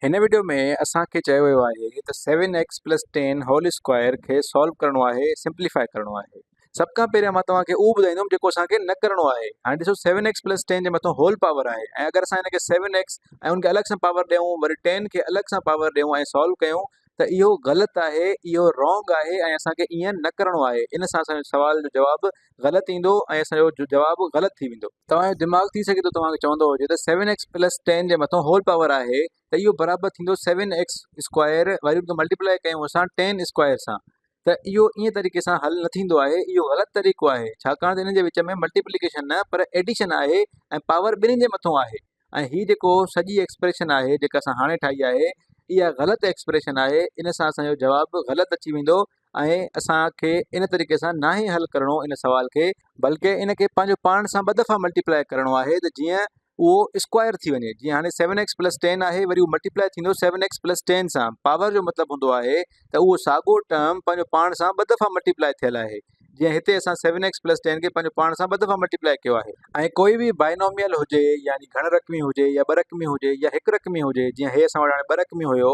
هن وڊيو ۾ اسان کي چيو ويو آهي ته seven x plus ten whole square کي سالو ڪرڻو آهي سمپليفائي ڪرڻو آهي. سڀ کان پهريان مان توهان کي اهو ٻڌائيندم جيڪو اسان کي نه ڪرڻو آهي. هاڻي ڏسو سيون ايڪس پلس ٽين جي مٿان هول پاور آهي ۽ اگر اسان هن کي سيون ايڪس ۽ ان کي الڳ سان پاور ڏيون وري ٽين کي الڳ سان پاور ڏيون ۽ سالو ڪيون ته اهو غلط آهي، اهو رانگ آهي ۽ اسان کي ائين نه ڪرڻو آهي. ان سان اسان جو سوال جو جواب غلط ايندو ۽ اسان جو جواب غلط ٿي ويندو. توهان جو دماغ ٿي سگهي ٿو توهان کي چوندو هجي ته سيون ايڪس پلس ٽين جي مٿان هول پاور آهي ته اهو برابر ٿيندو سيون ايڪس اسڪوائر وري ان کي ملٽيپلائي ڪيون اسان ٽين اسڪوائر سان ته اهو ائين طريقي سان حل نه ٿيندو آهي اهو غلط طريقو آهي ڇاڪاڻ ته انهن جي وچ ۾ ملٽيپليڪيشن نه پر ايڊيشن آهي ۽ پاور ٻنهي جي مٿان آهي ۽ هي جيڪو سڄي ايڪسپريشن آهي جيڪا اسان هاڻي ٺاهي آهي اها غلط ايڪسپريشن آهي ان سان اسان جو جواب غلط اچي ويندو ۽ اسان کي ان طريقي سان ناهي حل ڪرڻو ان سوال کي بلڪه ان کي پنهنجو پاڻ سان ٻه دفعا ملٽيپلائي ڪرڻو آهي ته جيئن اهو اسڪوائر ٿي وڃي جيئن هاڻي سيون ايڪس پلس ٽين آهي وري اهو ملٽيپلائي ٿيندو سيون ايڪس پلس ٽين سان پاور جو مطلب هوندو آهي ته اهو ساڳو ٽرم پنهنجو پاڻ سان ٻه دفعا ملٽيپلائي ٿيل آهي جيئن هتي اسان سيون ايڪس پلس ٽين کي پنهنجو پاڻ سان ٻه دفعا ملٽيپلائي ڪيو آهي. ۽ ڪوئي به بائنوميل هجي يعني گهڻ رقمي هجي يا ٻه رقمي هجي يا هڪ رقمي هجي جيئن هي اسان وٽ هاڻي ٻه رقمي هيو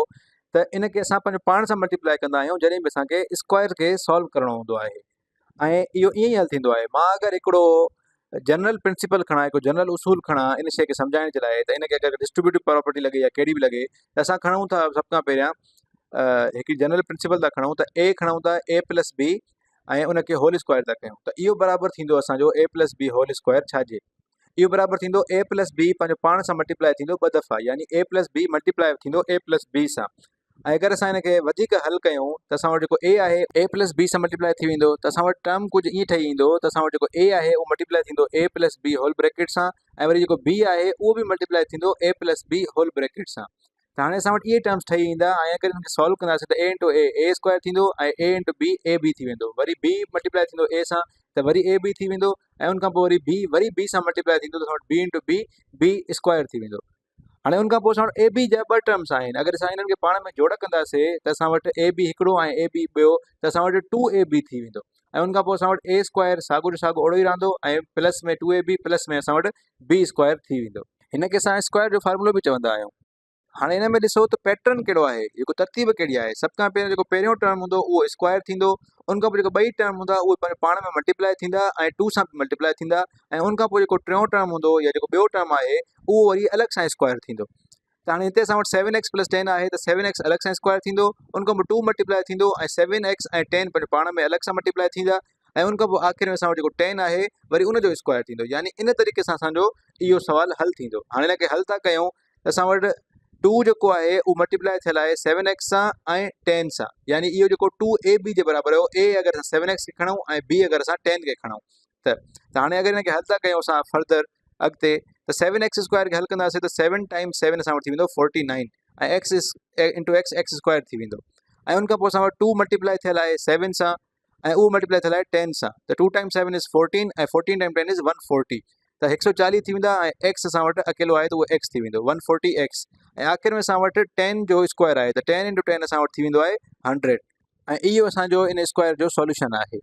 ته ان کي اسان پنهنجو پاڻ سان ملٽيپلائي ڪندا آهيون جڏهن به اسان کي اسڪوائر کي سالو ڪرڻو هوندو آهي ۽ اهو ائين ئي حل ٿيندو آهي مان اگر هڪڙو جنرل پرنسپل کڻان هڪ جنرل اصول کڻان ان شيء کي سمجهائڻ جي لاء ته ان کي اگر ڊسٽريبيوٽو پراپرٽي لڳي يا ڪهڙي به لڳي ته اسان کڻون ٿا سڀ کان پهريان هڪ جنرل پرنسپل ٿا کڻون ته اي کڻون ٿا اي پلس بي ۽ ان کي هول اسڪوائر ٿا ڪيون ته اهو برابر ٿيندو اسانجو A plus B whole square ڇا جي اهو برابر ٿيندو اي پلس بي پنهنجو پاڻ سان ملٽيپلائي ٿيندو ٻه دفعا يعني اي پلس بي ملٽيپلائي ٿيندو اي پلس بي سان ۽ اگر اسان هن کي وڌيڪ حل ڪيون ته اسان وٽ جيڪو اي آهي اي پلس بي سان ملٽيپلائي ٿي ويندو ته اسان وٽ ٽرم ڪجهه ائين ٺهي ايندو ته اسان وٽ جيڪو اي آهي اهو ملٽيپلائي ٿيندو A plus B whole bracket سان ۽ وري جيڪو بي آهي اهو به ملٽيپلائي ٿيندو A plus B whole bracket سان ته هاڻي اسان وٽ اهي ٽرمس ٺهي ايندا ۽ اگر هن کي سالو ڪنداسين ته اي انٽو اي اي اسڪوائر ٿيندو ۽ اي انٽو بي اي بي ٿي ويندو وري بي ملٽيپلائي ٿيندو اي سان ته وري اي بي ٿي ويندو ۽ ان کان پوء وري بي وري بي سان ملٽيپلائي ٿيندو ته اسان وٽ بي انٽو بي بي اسڪوائر ٿي ويندو هاڻي ان کان پوء اسان وٽ اي بي جا ٻه ٽرمس آهن اگر اسان انهن کي پاڻ ۾ جوڙ ڪنداسي ته اسان وٽ اي بي هڪڙو ۽ اي بي ٻيو ته اسان وٽ ٽو اي بي ٿي ويندو ۽ ان کان پوء اسان وٽ اي اسڪوائر ساڳو جو ساڳو اوڙو ئي رهندو ۽ plus ۾ two A B plus ۾ اسان وٽ بي اسڪوائر ٿي ويندو. هن کي اسان اسڪوائر جو فارمولو به چوندا آهيون. هاڻي ان ۾ ڏسو ته پيٽرن ڪهڙو آهي جيڪو ترتيب ڪهڙي آهي سڀ کان پهريون جيڪو پهريون ٽرم هوندو اهو اسڪوائر ٿيندو ان کان پوء جيڪو ٻئي ٽرم هوندا اهي پنهنجو پاڻ ۾ ملٽيپلائي ٿيندا ۽ ٽو سان به ملٽيپلائي ٿيندا ۽ ان کان پوء جيڪو ٽيون ٽرم هوندو يا جيڪو ٻيو ٽرم آهي اهو وري الڳ سان اسڪوائر ٿيندو ته هاڻي هتي اسان وٽ سيون ايڪس پلس ٽين آهي ته سيون ايڪس الڳ سان اسڪوائر ٿيندو ان کان پوء ٽو ملٽيپلائي ٿيندو ۽ سيون ايڪس ۽ ٽين پنهنجو پاڻ ۾ الڳ سان ملٽيپلائي ٿيندا ۽ ان کان پوء آخر ۾ اسان وٽ جيڪو ٽين آهي وري ان جو اسڪوائر ٿيندو يعني ان طريقي سان اسانجو اهو سوال حل ٿيندو هاڻي هن کي حل ٿا ڪيون ته اسان وٽ ٽو جيڪو آهي اهو ملٽيپلائي ٿيل آهي سيون ايڪس سان ۽ ٽين سان يعني اهو جيڪو ٽو اي بي جي برابر هيو اي اگر اسان سيون ايڪس کي کڻون ۽ بي اگر اسان ٽين کي کڻون ته ته هاڻي اگر هن کي حل ٿا ڪيون اسان فردر اڳتي ته سيون ايڪس اسڪوائر کي حل ڪنداسين ته سيون ٽائيم سيون اسان وٽ ٿي ويندو forty nine ۽ x into x x square ٿي ويندو ۽ ان کان پوء اسان وٽ ٽو ملٽيپلائي ٿيل آهي سيون سان ۽ اهو ملٽيپلائي ٿيل آهي ٽين سان ته two time seven is fourteen ۽ fourteen time ten is one forty ته هڪ سو چاليهه ٿي ويندا ۽ ايڪس اسان وٽ اڪيلو آهي ته اهو ايڪس ٿي ويندو ون فورٽي ايڪس ۽ آخر ۾ اسان وٽ ٽين جو اسڪوائر آهي ته ٽين انٽو ٽين اسان وٽ ٿي ويندو آهي هنڊريڊ ۽ اهو اسانجو ان اسڪوائر جو سوليوشن آهي.